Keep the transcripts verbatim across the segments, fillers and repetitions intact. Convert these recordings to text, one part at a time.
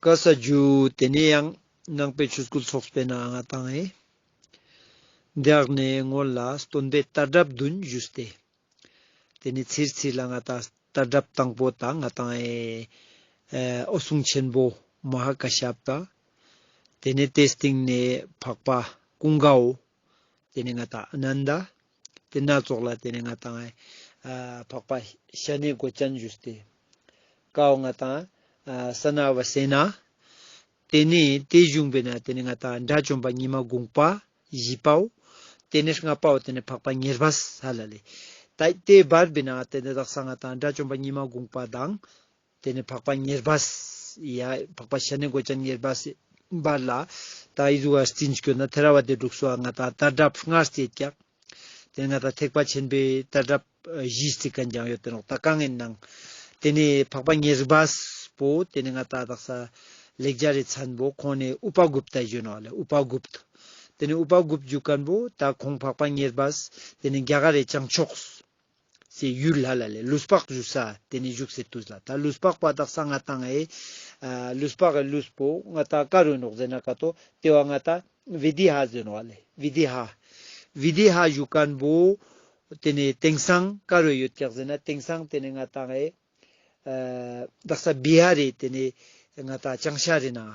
བཀའ་ས་ཇུ། ཏེ་ནེ་ཡང་ནང་པའི་ཆོས་སྐུལ་ཚོགས་པའི་ནང་ང་ཏང་ཨེ་འདི་ཡག་ནེ་སྔོན་ལ་སྟོན་པའི་ལྟར་གྲབས་བདུན་ཞུས་ཏེ། ཏེ་ནེ་ཚིར་ཚིར་ལ་ང་ཏང་ལྟར་གྲབས་དང་པོ་དང་ང་ཏང་ཨེ་ཨེ་འོད་སྲུང་ཆེན་པོ་མ་ཧཱ་ཀ་ཤབ་ད། ཏེ་ནེ་ཏེའི་སྟིང་ནེ་འཕགས་པ་ཀུན་དགའ་བོ། ཏེ་ནེ་ང་ཏང་ཨ་ནན་ད། ཏེ་ནེ་ཙོགས་ལ་ཏེ་ནེ་ང་ཏང་ཨེ་ཨ་འཕགས་པ་ཤ་ནའི་གོས་ཅན་ཞུས་ཏེ། ཀའོ་ང་ཏང་ཨ་ས་ན་བ་སེ་ན། ཏེ་ནེ་ཏེ་གཞུང་པའི་ནང་ཏེ་ནེ་ང་ཏང་དགྲ་བཅོམ་པ་ཉི་མ་གུང་པ་བཞི་པའོ། ཏེ་ནེ་ལྔ་པའོ་ཏེ་ནེ་འཕགས་པ་ཉེར་སྦས་ཧ་ལ་ལེ། ད་ཏེ་བར་པའི་ནང་ཏེ་ནེ་དག་ས་ང་ཏང་དགྲ་བཅོམ་པ་ཉི་མ་གུང་པ་དང་། ཏེ་ནེ་འཕགས་པ་ཉེར་སྦས། ཡ་འཕགས་པ་ཤ་ནའི་གོས་ཅན་ཉེར་སྦས་བར་ལ། ད་ཨི་ཟུག་ག་རྩིས་སྐྱོན་ན་ཐེ་ར་ཝ་དའི་འབྲུག་སོ་ང་ཏང་ལྟར་གྲབས་ལྔ་རྩིས་ཀྱག་ཏེ་ནེ་ང་ཏང་ཐེག་པ་ཆེན་པོའི་ལྟར་གྲབས་བཞི་རྩི་མཁན་ཀྱང་ཡོད་དེ་ནོག་ད་གང་ཡིན་ནང་། ཏེ་ནེ་འཕགས་པ་ཉེར་སྦས་པོ་ཏེ་ནེ་ང་ཏང་དག་ས་ལེགས་སྦྱར་རི་མཚན་པོ་ཁོང་ནེ་ཨུ་པ་གུཔྟ་ཞུ་ནོག་ལེ། ཨུ་པ་གུཔྟ། ཏེ་ནེ་ཨུ་པ་གུཔྟ་ཞུ་མཁན་པོ་ད་ཁོང་འཕགས་པ་ཉེར་སྦས་ཏེ་ནེ་རྒྱ་གར་རི་བྱང་ཕྱོགས་སི་ཡུལ་ལ་ལ་ལེ་ལུས་འཕགས་ཞུ་ས་ཏེ་ནེ་བཞུགས་སེ་དུས་ལ། ད་ལུས་འཕགས་པ་དག་ས་ང་ཏང་ཨེ་ཨ་ལུས་འཕགས་ཀྱི་ལུས་པོ་ང་ཏང་ཀ་རུ་ནོག་ཟེར་ན་ཀ་ཏོ་ཏེ་བ་ང་ཏང་བི་དེ་ཧ་ཟེར་ནོག་ལེ། བི་དེ་ཧ། བི་དེ་ཧ་ཞུ་མཁན་པོ་ཏེ་ནེ་དེང་སང་ཀ་རུ་ཡོད་ཀྱག་ཟེར་ན་དེང་སང་ཏེ་ནེ་ང་ཏང་ཨེ་ཨ་དག་ས་བི་ཧར་རི་ཏེ་ནེ་ང་ཏང་བྱང་ཤར་རི་ནང་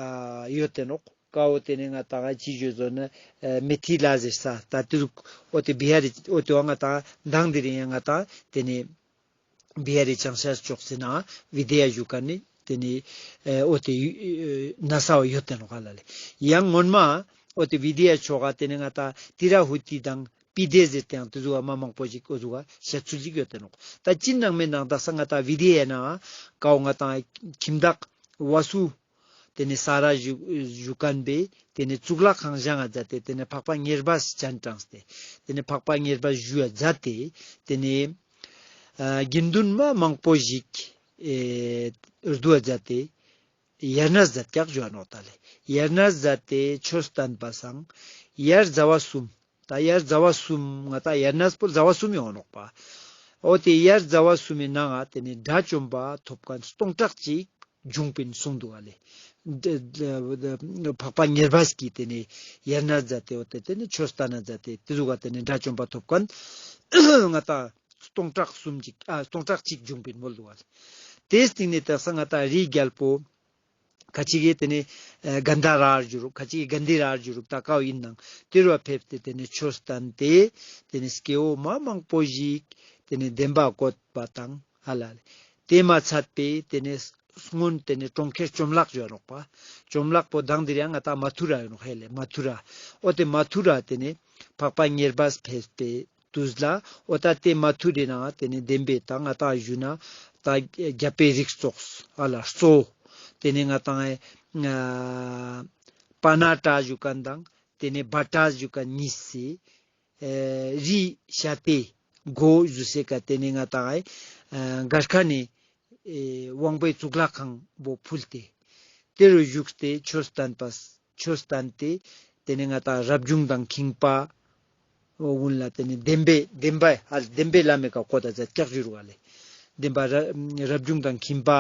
ཨ་ཡོད་དེ་ནོག་ཀའོ་ཏེ་ནེ་ང་ཏང་ཅི་ཞུ་ཟོ་ན་ཨ་མི་ཐི་ལ་ཟེར་ས་ད་ཏེ་ཟུག་འོ་ཏེ་བི་ཧར་རི་འོ་ཏེ་བ་ང་ཏང་མདང་དེ་རིང་ཡང་ང་ཏང་ཏེ་ནེ་བི་ཧར་རི་བྱང་ཤར་ཕྱོགས་སི་ནང་བི་དེ་ཡ་ཞུ་མཁན་ནི་ཏེ་ནེ་ཨེ་འོ་ཏེ་ཨེ་ན་ས་བ་ཡོད་དེ་ནོག་ཧ་ལ་ལེ། ཡང་སྔོན་མ་འོ་ཏེ་བི་དེ་ཡ་ཕྱོགས་ཀ་ཏེ་ནེ་ང་ཏང་ཏི་ར་ཧུ་ཏི་དང་པི་དེ་ཟེར་ཏེ་ཡང་ཏེ་ཟུག་ག་མ་མང་པོ་ཞིག་འོ་ཟུག་ག་བཤད་ཚུལ་ཞིག་ཡོད་དེ་ནོག་ད་ཅི་ནང་མེད་ནང་དག་ས་ང་ཏང་བི་དེ་ཡ་ནང་ཀའོ་ང་ཏང་ཁྱིམ་བདག་ཝ་སུ། ཏེ་ནེ་ས་ར་ཞུ་ཞུ་མཁན་པོས་ཏེ་ནེ་གཙུག་ལག་ཁང་བཞེངས་ང་མཛད་དེ་ཏེ་ནེ་འཕགས་པ་ཉེར་སྦས་སྤྱན་དྲངས་ཏེ། ཏེ་ནེ་འཕགས་པ་ཉེར་སྦས་བཞུགས་ང་མཛད་དེ། ཏེ་ནེ་ཨ་དགེ་འདུན་མ་མང་པོ་ཞིག་ཨེ་བསྡུ་ང་མཛད་དེ། དབྱར་གནས་མཛད་ཀྱག་ཞུ་ནོག་ད་ལེ། དབྱར་གནས་མཛད་དེ་ཆོས་བསྟན་པ་སང་། དབྱར་ཟླ་བ་གསུམ། ད་དབྱར་ཟླ་བ་གསུམ་ང་ཏང་དབྱར་གནས་པོ་ཟླ་བ་གསུམ་ཡོང་ནོག་པ། འོ་ཏེ་དབྱར་ཟླ་བ་གསུམ་མི་ནང་ང་ཏེ་ནེ་དགྲ་བཅོམ་པ་ཐོབ་མཁན་སྟོང་ཕྲག་གཅིག་བྱུང་པིན་གསུངས་འདུག་ག་ལེ། འཕགས་པ་ཉེར་སྦས་ཀྱིས་ཏེ་ནེ་དབྱར་གནས་མཛད་དེ་འོ་ཏེ་ཏེ་ནེ་ཆོས་བསྟན་ན་མཛད་དེ་ཏེ་ཟུག་ག་ཏེ་ནེ་དགྲ་བཅོམ་པ་ཐོབ་མཁན་ང་ཏང་སྟོང་ཕྲག་གསུམ་ཅིག་ཨ་སྟོང་ཕྲག་གཅིག་བྱུང་པིན་མོལ་འདུག་ག་ལེ། ཏེའི་སྟིང་ནེ་དག་ས་ང་ཏང་རིའི་རྒྱལ་པོ་ཁ་ཅིག་གི་ཏེ་ནེ་ཨ་གན་དྷ་ར་ཞུ་རུག་ཁ་ཅིག་གི་གན་དྷི་ར་ཞུ་རུག་ད་ཀའོ་ཡིན་ནང་ཏེ་རུ་བ་ཕེབས་ཏེ་ཏེ་ནེ་ཆོས་བསྟན་ཏེ་ཏེ་ནེ་སྐྱེ་བོ་མ་མང་པོ་ཞིག་ཏེ་ནེ་བདེན་པ་བཀོད་པ་དང་ཧ་ལ་ལེ། ཏེ་མ་ཚད་པའི་ཏེ་ནེ་སྔོན་ཏེ་ནེ་གྲོང་ཁྱེར་བཅོམ་བརླག་ཞུ་ནོག་པ། བཅོམ་བརླག་པོ་མདང་དེ་རིང་ང་ཏང་མ་ཐུ་ར་ཡོད་ནོག་ཧེ་ལེ་མ་ཐུ་ར། འོ་ཏེ་མ་ཐུ་ར་ཏེ་ནེ་འཕགས་པ་ཉེར་སྦས་ཕེབས་པའི་དུས་ལ་འོ་ད་ཏེ་མ་ཐུ་རའི་ནང་ཏེ་ནེ་བདེན་པའི་ད་ང་ཏང་ཞུ་ན་ད་རྒྱལ་པོའི་རིགས་ཙོགས་ཧ་ལ་གཙོ་བོ་ཏེ་ནེ་ང་ཏང་ཨེ་པ་ན་ཏ་ཞུ་མཁན་དང་ཏེ་ནེ་བ་ཏ་ཞུ་མཁན་གཉིས་སི་ཨེ་རི་ཤ་ཏེ་གོ་ཞུ་སེ་ཀ་ཏེ་ནེ་ང་ཏང་ཨེ་གར་ཁ་ནེ་ཨེ་དབང་པོའི་གཙུག་ལག་ཁང་བོ་ཕུལ་ཏེ། ཏེ་རུ་བཞུགས་ཏེ་ཆོས་བསྟན་པ་ཆོས་བསྟན་ཏེ་ཏེ་ནེ་ང་ཏང་རབ་བྱུང་དང་ཁྱིམ་པ་འོ་ཀུན་ལ་ཏེ་ནེ་བདེན་པའི་བདེན་པའི་ཧ་བདེན་པའི་ལམ་མི་ཀ་བཀོད་ད་མཛད་ཀྱག་ཞུ་རུག་ག་ལེ། བདེན་པ་ར་རབ་བྱུང་དང་ཁྱིམ་པ་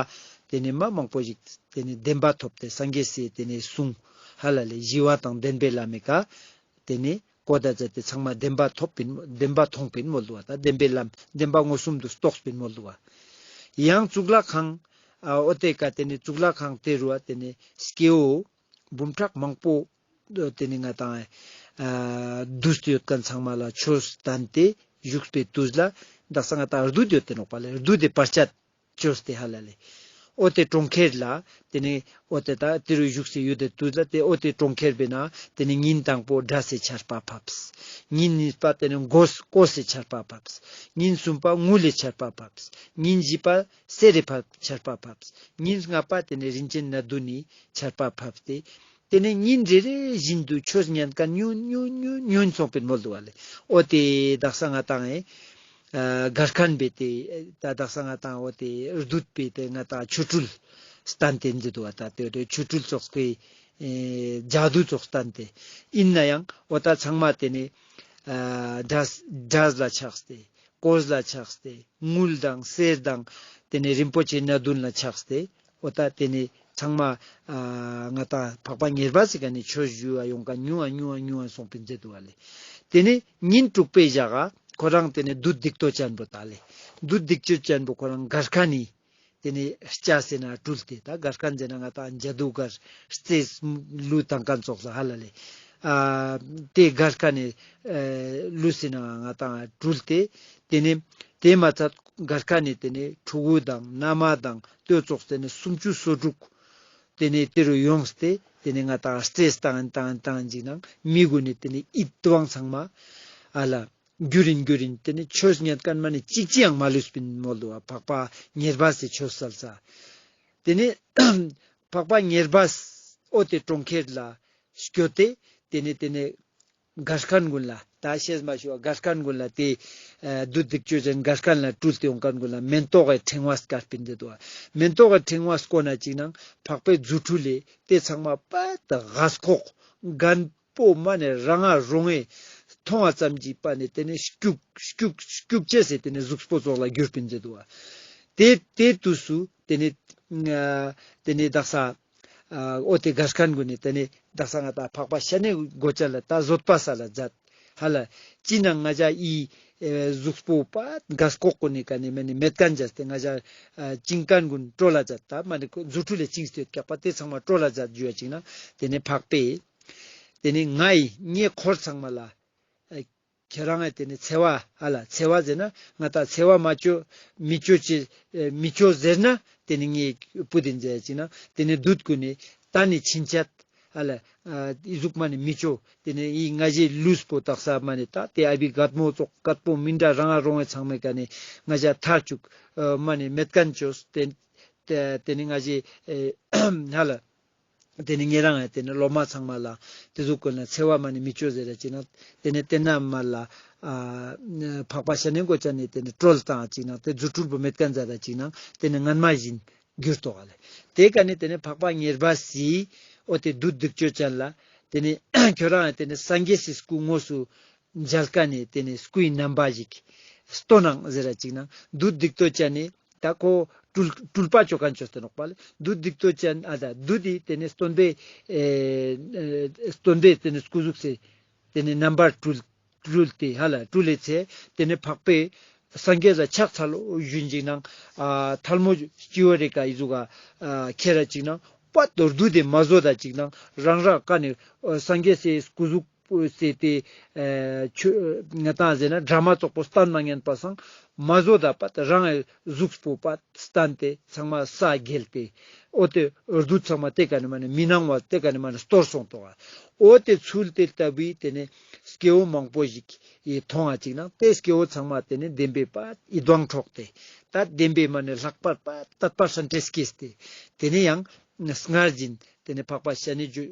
ཏེ་ནེ་མ་མང་པོ་ཞིག་ཏེ་ནེ་བདེན་པ་ཐོབ་སྟེ་སངས་རྒྱས་སི་ཏེ་ནེ་གསུང་ཧ་ལ་ལེ་ཞི་བ་དང་ལྡན་པའི་ལམ་མི་ཀ་ཏེ་ནེ་བཀོད་ད་མཛད་དེ་ཚང་མ་བདེན་པ་ཐོབ་པིན་བདེན་པ་ཐོང་པིན་མོལ་འདུག་པ། ད་བདེན་པའི་ལམ་བདེན་པ་མངོན་སུམ་དུ་རྟོགས་པིན་མོལ་འདུག་པ། ཡང་གཙུག་ལག་ཁང་ཨ་འོ་ཏེ་ཀ་ཏེ་ནེ་གཙུག་ལག་ཁང་ཏེ་རུ་བ་ཏེ་ནེ་སྐྱེ་བོ་འབུམ་ཕྲག་མང་པོ་ཏེ་ནེ་ང་ཏང་ཨ་འདུས་ཏེ་ཡོད་མཁན་ཚང་མ་ལ་ཆོས་བསྟན་ཏེ་བཞུགས་པའི་དུས་ལ་དག་ས་ང་ཏང་བདུད་ཡོད་དེ་ནོག་པ་ལེ། བདུད་དེ་བར་ཆད་བཅོས་ཏེ་ཧ་ལ་ལེ། འོ་ཏེ་གྲོང་ཁྱེར་ལ་ཏེ་ནེ་འོ་ཏེ་ད་ཏེ་རུ་བཞུགས་སེ་ཡོད་དེ་དུས་ལ་ཏེ་འོ་ཏེ་གྲོང་ཁྱེར་བེ་ན་ཏེ་ནེ་ཉིན་དང་པོ་སྒྲ་སི་ཆར་པ་ཕབས། ཉིན་གཉིས་པ་ཏེ་ནེ་གོས་གོས་སི་ཆར་པ་ཕབས། ཉིན་གསུམ་པ་དངུལ་ལི་ཆར་པ་ཕབས། ཉིན་བཞི་པ་གསེར་རི་ཕབ་ཆར་པ་ཕབས། ཉིན་ལྔ་པ་ཏེ་ནེ་རིན་ཆེན་སྣ་བདུན་ནི་ཆར་པ་ཕབས་ཏེ། ཏེ་ནེ་ཉིན་རེ་རེ་བཞིན་དུ་ཆོས་ཉན་མཁན་ཉུང་ཉུང་ཉུང་ཉུང་སོང་པིན་མོལ་འདུག་པ་ལེ། འོ་ཏེ་དག་ས་ང་ཏང་ཨེ་ཨ་གར་མཁན་བེ་ཏེ་ད་དག་ས་ང་ཏང་འོ་ཏེ་བདུད་བེ་ཏེ་ང་ཏང་ཆོ་འཕྲུལ་སྟན་ཏེ་འདི་འདུག་པ། ད་ཏེ་འོ་ཏེ་ཆོ་འཕྲུལ་ཙོགས་ཀྱི་ཨེ་ཇ་དུ་ཙོགས་སྟན་ཏེ་ཡིན་ནའང་འོ་ད་ཚང་མ་ཏེ་ནེ་ཨ་སྒྲ་སྒྲ་ལ་ཆགས་ཏེ་གོས་ལ་ཆགས་ཏེ་དངུལ་དང་གསེར་དང་ཏེ་ནེ་རིན་པོ་ཆེ་སྣ་བདུན་ལ་ཆགས་ཏེ། འོ་ད་དེ་ནས་ཚང་མ་ཨ་ང་ཏང་འཕགས་པ་ཉེར་སྦས་སི་ཀ་ནས་ཆོས་ཞུ་བ་ཡོང་ཁན་ཉུང་ང་ཉུང་ང་ཉུང་ང་སོང་པིན་མཛད་འདུག་ག་ལེ། དེ་ནས་ཉིན་དྲུག་པའི་ཞག་ག་ཁོ་རང་དེ་ནས་བདུད་སྡིག་ཏོ་ཅན་པོ་ད་ལེ། བདུད་སྡིག་ཏོ་ཅན་པོ་ཁོ་རང་གར་ཁན་ནི་དེ་ནས་སྐྱ་ཟེར་ན་སྤྲུལ་ཏེ། ད་གར་ཁན་ཟེར་ན་ང་ཏང་ཇ་དུ་གར་རྩེས་གླུ་བཏང་ཁན་ཙོགས་ལ་ཧ་ལ་ལེ། ཨ་དེ་གར་ཁན་ནི་ཨ་གླུ་ཟེར་ན་ང་ཏང་སྤྲུལ་ཏེ། དེ་ནས་དེ་མ་ཚད་གར་ཁན་ནི་དེ་ནས་ཕྲུ་གུ་དང་མནའ་མ་དང་ལྟོས་ཙོགས་དེ་ནས་སུམ་ཅུ་སོ་དྲུག་དེ་ནས་དེ་རུ་ཡོངས་ཏེ་དེ་ནས་ང་ཏང་རྩེས་བཏང་བཏང་བཏང་ཅིག་ནང་མི་གུན་ནི་དེ་ནས་ཡིད་དབང་ཚང་མ་ཨ་ལ་འགྱུར་རིན་འགྱུར་རིན་དེ་ནས་ཆོས་ཉན་ཁན་མ་ནི་གཅིག་ཅིག་ཡང་མ་ལུས་པིན་མོལ་འདུག་ག། འཕགས་པ་ཉེར་སྦས་སི་ཆོས་སལ་ས། དེ་ནས་འཕགས་པ་ཉེར་སྦས་འོ་དེ་གྲོང་ཁྱེར་ལ་སྐྱོད་དེ། དེ་ནས་དེ་ནས་གར་ཁན་གུན་ལ་ད་ཤེས་མ་ཞུ་བ་གར་ཁན་གུན་ལ་དེ་ཨ་བདུད་སྡིག་ཏོ་ཅན་གར་ཁན་ལ་སྤྲུལ་ཏེ་ཡོང་ཁན་གུན་ལ་མེན་ཏོག་གི་ཕྲེང་བ་སྐར་པིན་མཛད་འདུག་ག། མེན་ཏོག་གི་ཕྲེང་བ་སྐོར་ན་ཅིག་ནང་འཕགས་པའི་རྫུ་འཕྲུལ་ལས་དེ་ཚང་མ་པད་གས་ཁོག་རྒན་པོ་མ་ནས་རང་ང་རོང་ངེ་མཐོང་བ་ཙམ་གྱིས་པ་ནས་དེ་ནས་སྐྱུག་སྐྱུག་སྐྱུག་ཅེས་སི་དེ་ནས་གཟུགས་པོ་ཙོགས་ལ་གྱུར་པིན་མཛད་འདུག་ག། དེ་དེ་དུས་སུ་དེ་ནས་ཨ་དེ་ནས་དག་ས་ཨ་འོ་དེ་གར་ཁན་གུན་ནི་དེ་ནས་དག་ས་ང་ཏང་འཕགས་པ་ཤ་ནའི་གོ་ཅན་ལ་ད་བཟོད་པ་སལ་ལ་མཛད། ཧ་ལ་ཅི་ན་ང་ཞ་ཡི་ཨེ་གཟུགས་པོ་པ་གས་ཁོག་གུན་ནི་ཀ་ནས་མེད་ནི་མེད་ཁན་ཅོས་ཏེ་ང་ཞ་ཨ་བཅིངས་ཁན་གུན་བཀྲོལ་ལ་མཛད། ད་མ་ནི་རྫུ་འཕྲུལ་ལས་བཅིངས་ཏེ་ཡོད་ཀྱག་པ་དེ་ཚང་མ་བཀྲོལ་ལ་མཛད་ཞུ་བ་ཅིག་ན། དེ་ནས་འཕགས་པས་དེ་ནས་ངའི་ངའི་འཁོར་ཚང་མ་ལ་ཨ་ཁྱེད་རང་ཨ་དེ་ནས་འཚེ་བ་ཧ་ལ་འཚེ་བ་ཟེར་ན་ང་ཏང་འཚེ་བ་མ་ཅོ་མི་ཅོ་ཅེས་ཨེ་མི་ཅོ་ཟེར་ན་དེ་ནས་ངའི་བུ་དེ་མཛད་ཅིག་ན། དེ་ནས་བདུད་གུན་ནི་ད་ནི་ཕྱིན་ཆད་ཧ་ལ་ཨ་ཨི་ཟུག་མ་ནི་མི་ཅོ། དེ་ནས་ཨི་ང་ཞའི་ལུས་པོ་དག་ས་མ་ནི་ད་དེ་ཨ་བི་རྒད་མོ་ཙོགས་རྒད་པོ་མི་འདྲ་རང་ང་རོང་ངེ་ཚང་མའི་ཀ་ནས་ང་ཞ་ཐར་བཅུག་ཨ་མ་ནི་མེད་ཁན་ཅོས་ཏེ། དེ་དེ་ནས་ང་ཞའི་ཨེ་ཧ་ལ་དེ་ནས་ཉེ་རང་ཨེ་དེ་ནས་སློབ་མ་ཚང་མ་ལ་དེ་ཟུག་གུན་ལ་འཚེ་བ་མ་ནི་མི་ཅོ་ཟེར་ར་ཅིག་ན། དེ་ནས་དེ་ན་མ་ལ་ཨ་འཕགས་པ་ཤ་ནའི་གོ་ཅན་ནི་དེ་ནས་བཀྲོལ་བཏང་ཅིག་ན། དེ་རྫུ་འཕྲུལ་པོ་མེད་ཁན་མཛད་ད་ཅིག་ན། དེ་ནས་སྔན་མ་བཞིན་གྱུར་ཏོག་ག་ལེ། དེ་ཀ་ནས་དེ་ནས་འཕགས་པ་ཉེར་སྦས་སི་འོ་དེ་བདུད་སྡིག་ཏོ་ཅན་ལ་དེ་ནས་ཁྱོད་རང་ཨེ་དེ་ནས་སངས་རྒྱས་སི་སྐུ་དངོས་སུ་མཇལ་ཁན་ནི་དེ་ནས་སྐུའི་རྣམ་པ་ཞིག་སྟོན་ནང་ཟེར་ར་ཅིག་ན། བདུད་སྡིག་ཏོ་ཅན་ནི་ད་ཁོ་སྤྲུལ་སྤྲུལ་པ་ཅོ་ཁན་ཅོས་ཏེ་ནོག་པ་ལེ། བདུད་སྡིག་ཏོ་ཅན་ཨ་ད་བདུད་དེ་དེ་ནས་སྟོན་པའི་ཨེ་ཨེ་སྟོན་པའི་དེ་ནས་སྐུ་གཟུགས་སི་དེ་ནས་རྣམ་པར་སྤྲུལ་སྤྲུལ་ཏེ་ཧ་ལ་སྤྲུལ་ལེ་ཚེ། དེ་ནས་འཕགས་པས་སངས་རྒྱས་ལ་ཕྱག་འཚལ་ལོ་ཞུ་ཅིག་ན། ཨ་ཐལ་མོ་སྤྱི་བོ་རེ་ཀ་ཨི་ཟུག་ག་ཨ་ཁྱེར་ར་ཅིག་ན། པད་བདུད་དེ་མ་བཟོད་ད་ཅིག་ན། རང་རང་ཀ་ནས་ཨ་སངས་རྒྱས་སི་སྐུ་གཟུགས་པོ་ཟེར་ཏེ་ཨ་ཆོས་ང་ཏང་ཟེར་ན་ཌྲ་མ་ཙོགས་པོ་སྟན་མ་ཉན་པ་སང་མ་བཟོད་ད་པད་རང་ངི་གཟུགས་པོ་པད་སྟན་ཏེ་ཚང་མ་ས་འགྱེལ་ཏེ། འོ་དེ་བདུད་ཚང་མ་དེ་ཀ་ནས་མ་ནི་མི་སྣང་བ་དེ་ཀ་ནས་མ་ནི་སྟོར་སོང་ཏོག་ག། འོ་དེ་ཚུལ་དེ་ལྟ་བུའི་དེ་ནས་སྐྱེ་བོ་མང་པོ་ཞིག་ཡི་མཐོང་བ་ཅིག་ན། དེ་སྐྱེ་བོ་ཚང་མ་དེ་ནས་བདེན་པའི་པད་ཡིད་དབང་འཕྲོག་སྟེ། ད་བདེན་པའི་མ་ནི་ལྷག་པར་པད་དད་པ་སྲན་ཏེ་སྐྱེས་ཏེ། དེ་ནས་ཡང་སྔར་བཞིན་དེ་ནས་འཕགས་པ་ཤ་ནའི་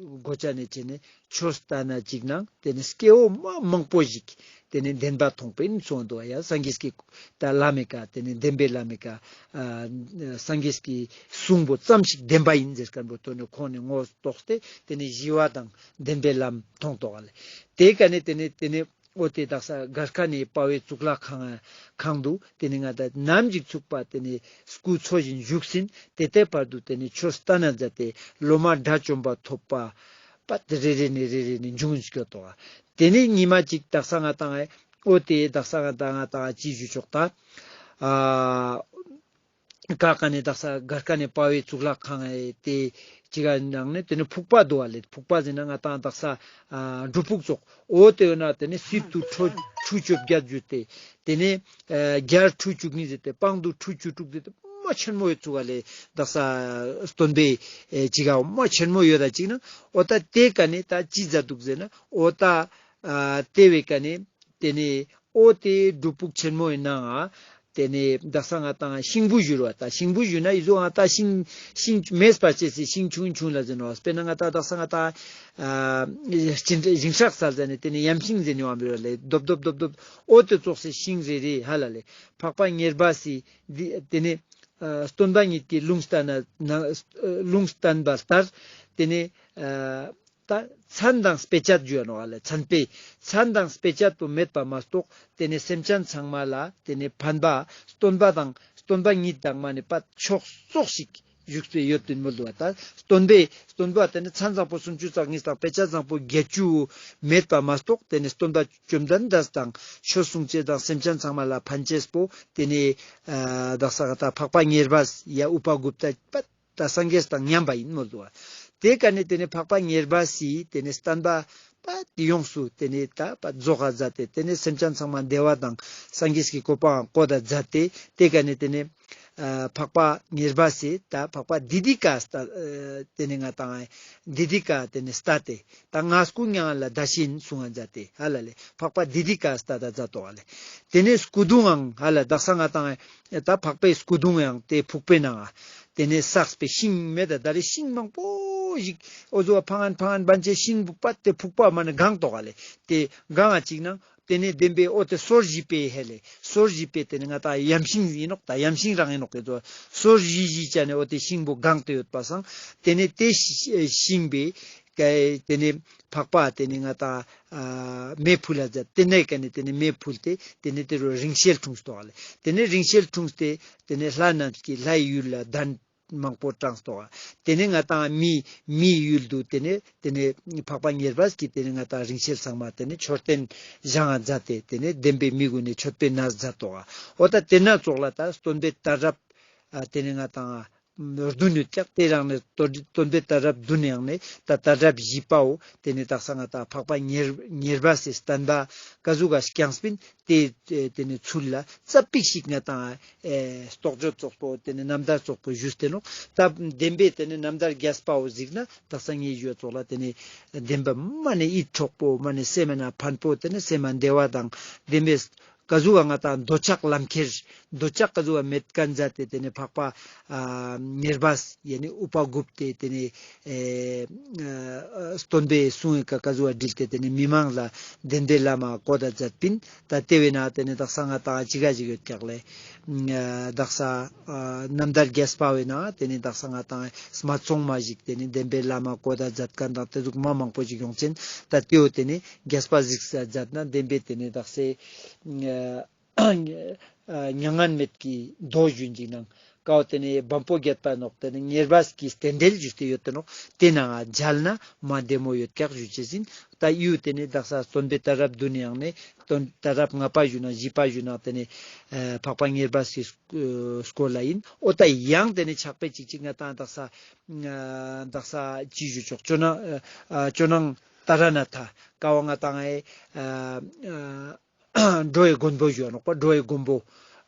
གོ་ཅན་ནས་བྱས་ནས་ཆོས་བསྟན་ན་ཅིག་ན། དེ་ནས་སྐྱེ་བོ་མ་མང་པོ་ཞིག་དེ་ནས་བདེན་པ་མཐོང་པིན་སོང་འདུག་ཡ། སངས་རྒྱས་ཀྱི་ད་བླ་མའི་ཀ་དེ་ནས་བདེན་པའི་བླ་མའི་ཀ་ཨ་སངས་རྒྱས་ཀྱི་གསུང་པོ་ཙམ་ཞིག་བདེན་པ་ཡིན་ཟེར་ཁན་པོ་དོན་ནི་ཁོང་ནས་ངོ་རྟོགས་ཏེ་དེ་ནས་ཞི་བ་དང་བདེན་པའི་ལམ་མཐོང་ཏོག་ག་ལེ། དེ་ཀ་ནས་དེ་ནས་དེ་ནས་འོ་དེ་དག་ས་གར་ཁ་ནས་དཔའ་བོའི་གཙུག་ལག་ཁང་ཁང་དུ་དེ་ནས་ང་ད་ནམ་ཞིག་ཚུགས་པ་དེ་ནས་སྐུ་འཚོ་བཞིན་བཞུགས་ཟིན། དེ་ལྟའི་བར་དུ་དེ་ནས་ཆོས་བསྟན་ན་མཛད་དེ་སློབ་མ་དགྲ་བཅོམ་པ་ཐོབ་པ་པ་དེ་རེ་རེ་ནས་རེ་རེ་ནས་འབྱུང་སྐྱོད་དོ། དེ་ནས་ཉི་མ་གཅིག་དག་ས་ང་ཏང་ཨེ་འོ་དེ་དག་ས་ང་ཏང་ང་ཏང་ཅི་ཞུ་ཆོག་ད། ཨ་ཀ་ཀ་ནས་དག་ས་གར་ཁ་ནས་དཔའ་བོའི་གཙུག་ལག་ཁང་ཨེ་དེ་ཅི་ག་ནང་ནས་དེ་ནས་ཕུག་པ་འདུག་བ་ལེ། ཕུག་པ་ཟེར་ན་ང་ཏང་དག་ས་ཨ་སྒྲུབ་ཕུག་ཙོགས། འོ་དེ་ཡོད་ན་དེ་ནས་སི་ཏུ་ཁྲུ་ཁྲུ་བཅོ་བརྒྱད་བརྒྱུད་དེ། དེ་ནས་ཨ་རྒྱལ་ཁྲུ་བཅུ་གཉིས་ཟེར་ཏེ་པང་དུ་ཁྲུ་བཅུ་དྲུག་ཟེར་ཏེ་མ་ཆེན་མོ་ཡོད་ཚུགས་བ་ལེ། དག་ས་སྟོན་པའི་ཨེ་ཅི་ག་མ་ཆེན་མོ་ཡོད་ད་ཅིག་ན། འོ་ད་དེ་ཀ་ནས་ད་ཅི་མཛད་འདུག་ཟེར་ན། འོ་ད་ཨ་དེ་བའི་ཀ་ནས་དེ་ནས་འོ་དེ་སྒྲུབ་ཕུག་ཆེན་མོའི་ནང་ང་དེ་ནས་དག་ས་ང་ཏང་ཤིང་བུ་བཞུར་བ། ད་ཤིང་བུ་བཞུར་ན་ཨི་ཟོ་ང་ཏང་ཤིང་ཤིང་མེས་པ་ཅེས་སི་ཤིང་ཆུང་ཆུང་ལ་ཟེར་ནོག། དཔེར་ན་ང་ཏང་དག་ས་ང་ཏང་ཨ་ཞིང་ཞིང་ཤག་སལ་ཟ་ནས་དེ་ནས་ཡམ་ཤིང་ཟེར་ནི་བ་མི་རོ་ལེ། རྡོབ་རྡོབ་རྡོབ་རྡོབ་འོ་དེ་ཙོགས་སི་ཤིང་རེ་རེ་ཧ་ལ་ལེ། འཕགས་པ་ཉེར་སྦས་སི་དེ་ནས་ཨ་སྟོན་པ་ཉིད་ཀྱིས་ལུང་བསྟན་ན་ན་ལུང་བསྟན་པ་ལྟར་དེ་ནས་ཨ་ད་མཚན་དང་དཔེ་བྱད་ཞུ་ནོག་ལེ། མཚན་དཔེ་མཚན་དང་དཔེ་བྱད་པོ་མེད་པ་མ་གཏོགས་དེ་ནས་སེམས་ཅན་ཚང་མ་ལ་དེ་ནས་ཕན་པ་སྟོན་པ་དང་སྟོན་པ་ཉིད་དང་མ་ནི་པ་ཕྱོགས་ཙོགས་ཤིག་ བཞུགས་པའི་ཡོད་དུ་མོལ་འདུག་པ། ད་སྟོན་པའི་སྟོན་པ་དེ་ནི་མཚན་བཟང་པོ་སུམ་ཅུ་རྩ་གཉིས་དང་དཔེ་བྱད་བཟང་པོ་བརྒྱད་ཅུ་མེད་པ་མ་གཏོགས། དེ་ནི་སྟོན་པ་བཅོམ་ལྡན་འདས་དང་ཆོས་གསུང་ཅེས་དང་སེམས་ཅན་ཚང་མ་ལ་ཕན་ཅེས་པོ་དེ་ནི་ཨ་དག་ས་ང་ཏང་འཕགས་པ་ཉེར་སྦས་ཡ་ཨུ་པ་གུཔྟ་པ་ད་སངས་རྒྱས་དང་མཉམ་པ་ཡིན་མོལ་འདུག་པ། དེ་ཀ་ནི་དེ་ནི་འཕགས་པ་ཉེར་སྦས་སི་དེ་ནི་བསྟན་པ་པ་དེ་ཡོངས་སུ་དེ་ནི་ད་པ་རྫོགས་ས་མཛད་དེ། དེ་ནི་སེམས་ཅན་ཚང་མ་བདེ་བ་དང་སངས་རྒྱས་ཀྱི་གོ་འཕང་བཀོད་ད་མཛད་དེ། དེ་ཀ་ནི་དེ་ནི་ཨ་འཕགས་པ་ཉེར་སྦས་སི་ད་འཕགས་པ་དི་དི་ཀ་སྟ་ཨ་དེ་ནི་ང་ཏང་དི་དི་ཀ་དེ་ནི་སྟ་སྟེ་ད་ང་སྐུ་མྱ་ངན་ལས་འདས་ཤིན་གསུང་ང་མཛད་དེ་ཧ་ལ་ལེ། འཕགས་པ་དི་དི་ཀ་སྟ་ད་མཛད་དོ་ཧ་ལེ། དེ་ནི་སྐུ་གདུང་ཡང་ཧ་ལ་དག་ས་ང་ཏང་ད་འཕགས་པའི་སྐུ་གདུང་ཡང་དེ་ཕུག་པའི་ནང་ང་དེ་ནི་བསགས་པའི་ཤིང་མེད་ད་ད་རེ་ཤིང་མང་པོ་ཞིག་འོ་ཟོ་ཕང་ངན་ཕང་ངན་བན་ཆེ་ཤིང་བུ་པ་དེ་ཕུག་པ་མ་ནི་གང་དོག་ག་ལེ། དེ་གང་ང་ཅིག་ནང་དེ་ནི་བདེན་པའི་འོ་དེ་སོར་བཞི་པའི་ཧེ་ལེ། སོར་བཞི་པའི་དེ་ནི་ང་ཏང་ཡམ་ཤིང་ཡིན་ནོག་ད་ཡམ་ཤིང་རང་ཡིན་ནོག་གི་ཟོ། སོར་བཞི་བཞི་ཅ་ནི་འོ་དེ་ཤིང་བུ་གང་དེ་ཡོད་པ་སང་དེ་ནི་དེ་ཤིང་བི་ཀ་དེ་ནི་འཕགས་པ་དེ་ནི་ང་ཏང་ཨ་མེ་ཕུལ་ལ་མཛད། དེ་ནས་ཀ་ནི་དེ་ནི་མེ་ཕུལ་ཏེ་དེ་ནི་དེ་རུ་རིང་བསྲེལ་འཁྲུངས་ཏོག་ལེ། དེ་ནི་རིང་བསྲེལ་འཁྲུངས་ཏེ་དེ་ནི་ལྷ་རྣམས་ཀྱི་ལྷའི་ཡུལ་ལ་གདན་མང་པོ་དྲངས་ཏོག་དེ་ནི་ང་ཏང་མི་མིའི་ཡུལ་དུ་དེ་ནི་དེ་ནི་འཕགས་པ་ཉེར་སྦས་ཀྱི་དེ་ནི་ང་ཏང་རིང་བསྲེལ་ཚང་མ་དེ་ནི་མཆོད་རྟེན་བཞེངས་ང་མཛད་དེ་དེ་ནི་བདེན་པའི་མི་ཀུན་ནི་མཆོད་པའི་གནས་མཛད་ཏོག་འོ་ད་དེ་ན་ཙོགས་ལ་ད་སྟོན་པའི་གཏད་རབས་ཨ་དེ་ནི་ང་ཏང་བདུན་ཡོད་ཀྱག་དེ་རང་ནི་སྟོན་སྟོན་པའི་གཏད་རབས་བདུན་ཡང་ནི་ད་གཏད་རབས་བཞི་པའོ། དེ་ནི་དག་ས་ང་ཏང་འཕགས་པ་ཉེར་ཉེར་སྦས་སི་བསྟན་པ་ཀ་ཟུག་ག་བསྐྱངས་པིན་དེ་དེ་ནི་ཚུལ་ལ་ཙ་པིག་ཞིག་ང་ཏང་ཨེ་རྟོགས་བརྗོད་ཙོགས་པོ་དེ་ནི་རྣམ་ཐར་ཙོགས་པོ་ཞུས་ཏེ་ནོག་ད་བདེན་པའི་དེ་ནི་རྣམ་ཐར་རྒྱས་པའོ་གཟིགས་ན་དག་ས་ངས་ཞུ་བ་ཙོགས་ལ་དེ་ནི་བདེན་པ་མ་ནི་ཡིད་འཕྲོག་པོ་མ་ནི་སེམས་ན་ཕན་པོ་དེ་ནི་སེམས་ན་བདེ་བ་དང་བདེན་པའི་ཀ་ཟུག་ག་ང་ཏང་འདོད་ཆགས་ལམ་ཁྱེར་འདོད་ཆགས་ཀ་ཟུག་ག་མེད་མཁན་མཛད་དེ་དེ་ནི་འཕགས་པ་ཨ་ཉེར་སྦས་ཡ་ནི་ཨུ་པ་གུཔྟེ་དེ་ནི་ཨེ་ཨ་སྟོན་པའི་གསུང་ངི་ཀ་ཀ་ཟུག་ག་དྲིལ་ཏེ་དེ་ནི་མི་མང་ལ་བདེན་པའི་ལམ་བཀོད་ད་མཛད་པིན། ད་དེ་བས་ན་དེ་ནི་དག་ས་ང་ཏང་ཅི་ག་ཞིག་ཡོད་ཀྱག་ལེ། ཨ་དག་ས་ཨ་རྣམ་ཐར་རྒྱས་པ་བས་ན་དེ་ནི་དག་ས་ང་ཏང་སྨད་འཚོང་མ་ཞིག་དེ་ནི་བདེན་པའི་ལམ་བཀོད་ད་མཛད་མཁན་དང་དེ་ཟུག་མ་མང་པོ་ཞིག་ཡོང་ཅན། ད་དེའོ་དེ་ནི་རྒྱས་པ་གཟིགས་ས་མཛད་ན་བདེན་པའི་དེ་ནི་དག་ས་ཨ་མྱ་ངན་མེད་ཀྱི་མདོ་ཞུན་ཅིག་ནང་ཀའོ་དེ་ནི་བམ་པོ་བརྒྱད་པ་ནོག་དེ་ནི་ཉེར་སྦས་ཀྱི་རྟེན་འབྲེལ་ཞུས་ཏེ་ཡོད་དེ་ནོག་དེ་ནང་མཇལ་ན་མ་བདེ་མོ་ཡོད་ཀྱག་ཞུ་ཅེས་ཡིན། ད་ཡུ་དེ་ནི་དག་ས་སྟོན་པའི་གཏད་རབས་བདུན་ཡང་ནི་སྟོན་གཏད་རབས་ལྔ་པ་ཞུ་ན་བཞི་པ་ཞུ་ན་དེ་ནི་ཨ་འཕགས་པ་ཉེར་སྦས་སི་སྐོར་ལ་ཡིན། འོ་ད་ཡང་དེ་ནི་ཕྱག་དཔེ་ཅིག་ཅིག་ང་ཏང་དག་ས་ཨ་དག་ས་ཅི་ཞུ་ཆོག་ཇོ་ནང་ཨ་ཇོ་ནང་ཏཱ་ར་ནཱ་ཐ་ཀའོ་ང་ཏང་ཨེ་ཨ་ཨ་འགྲོ་བའི་མགོན་པོ་ཞུ་ནོག་པ། འགྲོ་བའི་མགོན་པོ་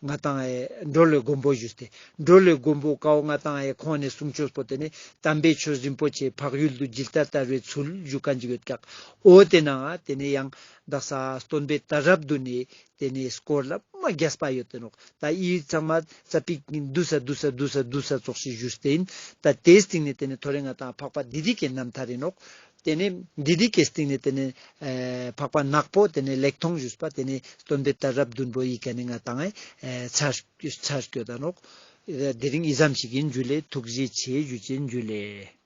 ང་ཏང་ཨེ་འགྲོ་བའི་མགོན་པོ་ཞུས་ཏེ་འགྲོ་བའི་མགོན་པོ་ཀའོ་ང་ཏང་ཨེ་ཁོང་ནི་གསུང་ཆོས་པོ་དེ་ནི་དམ་པའི་ཆོས་རིན་པོ་ཆེ་འཕགས་ཡུལ་དུ་ཇི་ལྟར་དར་བའི་ཚུལ་ཞུ་མཁན་ཅིག་ཡོད་ཀྱག་འོ་དེ་ནང་དེ་ནི་ཡང་དག་ས་སྟོན་པའི་གཏད་རབས་བདུན་ནི་དེ་ནི་སྐོར་ལ་མ་རྒྱས་པ་ཡོད་དེ་ནོག་ད་ཡི་ཚང་མ་ཙ་པིག་བསྡུ་ས་བསྡུ་ས་བསྡུ་ས་བསྡུ་ས་ཙོགས་ཤིག་ཞུས་ཏེ་ཡིན། ད་དེའི་སྟེང་ནས་དེ་ནི་ཐོ་རེ་ང་ཏང་འཕགས་པ་དི་དི་ཀའི་རྣམ་ཐར་ཡིན་ནོག་དེ་ནི་དི་དི་ཀའི་སྟེང་ནས་དེ་ནི་ཨེ་འཕགས་པ་ནག་པོ་དེ་ནི་ལེགས་མཐོང་ཞུས་པ་དེ་ནི་སྟོན་པའི་གཏད་རབས་བདུན་པོ་ཡི་ཀ་ནི་ང་ཏང་ཨེ་ཚར་ཚར་སྐྱོད་ད་ནོག་དེ་རིང་ཨི་ཙམ་ཞིག་ཡིན། ཇུ་ལེ། ཐུགས་རྗེ་ཆེ་ཞུ་ཅེས་ཡིན། ཇུ་ལེ།